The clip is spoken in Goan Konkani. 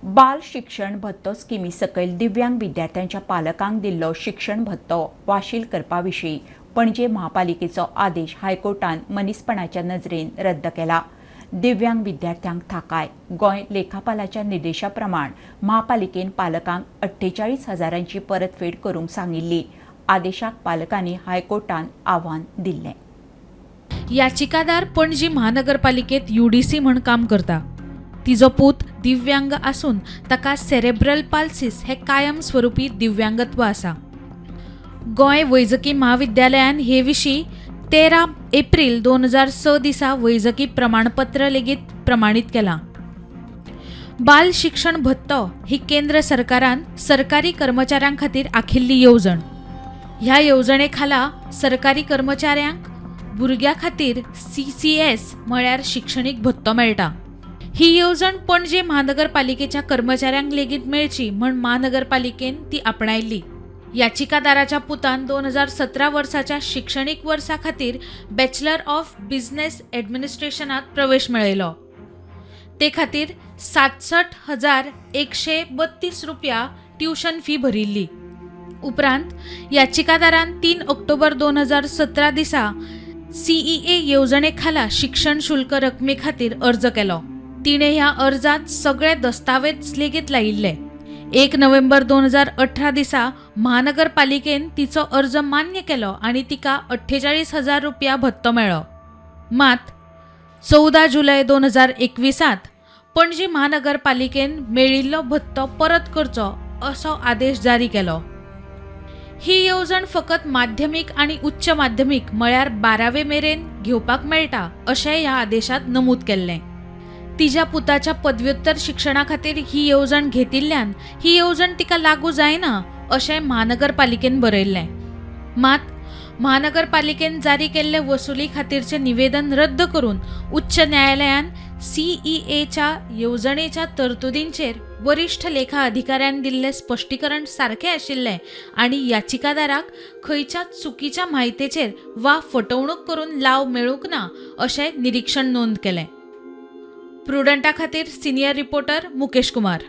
बाल शिक्षण भत्तो स्किमी सकयल दिव्यांग विद्यार्थ्यांच्या पालकांक दिल्लो शिक्षण भत्तो वाशील करपा विशीं पणजे म्हापालिकेचो आदेश हायकोर्टान मनीसपणाच्या नजरेन रद्द केला. दिव्यांग विद्यार्थ्यांक थाकाय. गोंय लेखापालाच्या निर्देशा प्रमाण म्हापालिकेन पालकांक 48 हजारांची परतफेड करूंक सांगिल्ली. आदेशाक पालकांनी हायकोर्टान आव्हान दिल्लें. याचिकादार पणजी महानगरपालिकेत यूडीसी म्हण काम करता. तिजो पूत दिव्यांग आसून ताका सेरेब्रल पाल्सिस हे कायम स्वरुपी दिव्यांगत्व आसा. गोंय वैजकी म्हाविद्यालयान हे विशीं 13 एप्रील 2006 दिसा वैजकी प्रमाणपत्र लेगीत प्रमाणीत केलां. बाल शिक्षण भत्तो ही केंद्र सरकारान सरकारी कर्मचाऱ्यां खातीर आखिल्ली येवजण. ह्या येवजणे खाला सरकारी कर्मचाऱ्यांक भुरग्यां खातीर सीसीएस म्हळ्यार शिक्षणीक भत्तो मेळटा. ही येवजण पणजे म्हानगरपालिकेच्या कर्मचाऱ्यांक लेगीत मेळची म्हण म्हानगरपालिकेन ती आपणायल्ली. याचिकादाराच्या पुतान 2017 वर्साच्या शिक्षणीक वर्सा खातीर बॅचलर ऑफ बिझनेस ॲडमिनिस्ट्रेशनात प्रवेश मेळयलो. ते खातीर 67,132 रुपया ट्युशन फी भरिल्ली. उपरांत याचिकादारान 3 ऑक्टोबर 2017 दिसा सीईए येवजणे खाला शिक्षण शुल्क रकमे खातीर अर्ज केलो. तिणें ह्या अर्जांत सगळे दस्तावेज लेगीत लायिल्ले. 1 नोव्हेंबर 2018 दिसा म्हानगरपालिकेन तिचो अर्ज मान्य केलो आनी तिका 48,000 रुपया भत्तो मेळ्ळो. मात 14 जुलय 2021 पणजी म्हानगरपालिकेन मेळिल्लो भत्तो परत करचो असो आदेश जारी केलो. ही येवजण फकत माध्यमीक आनी उच्च माध्यमीक म्हळ्यार 12वे मेरेन घेवपाक मेळटा अशें ह्या आदेशांत नमूद केल्लें. तिज्या पुताच्या पदव्युत्तर शिक्षणा खातीर ही येवजण घेतिल्ल्यान ही येवजण तिका लागू जायना अशें म्हानगरपालिकेन बरयल्लें. मात म्हानगरपालिकेन जारी केल्ले वसुली खातीरचें निवेदन रद्द करून उच्च न्यायालयान सीईएच्या येवजणेच्या तरतुदींचेर वरिश्ठ लेखा अधिकाऱ्यान दिल्लें स्पश्टीकरण सारकें आशिल्लें आनी याचिकादाराक खंयच्या चुकीच्या म्हायतेचेर वा फटवणूक करून लाव मेळूंक ना अशें निरीक्षण नोंद केलें. प्रुडंटा खातीर सिनियर रिपोर्टर मुकेश कुमार.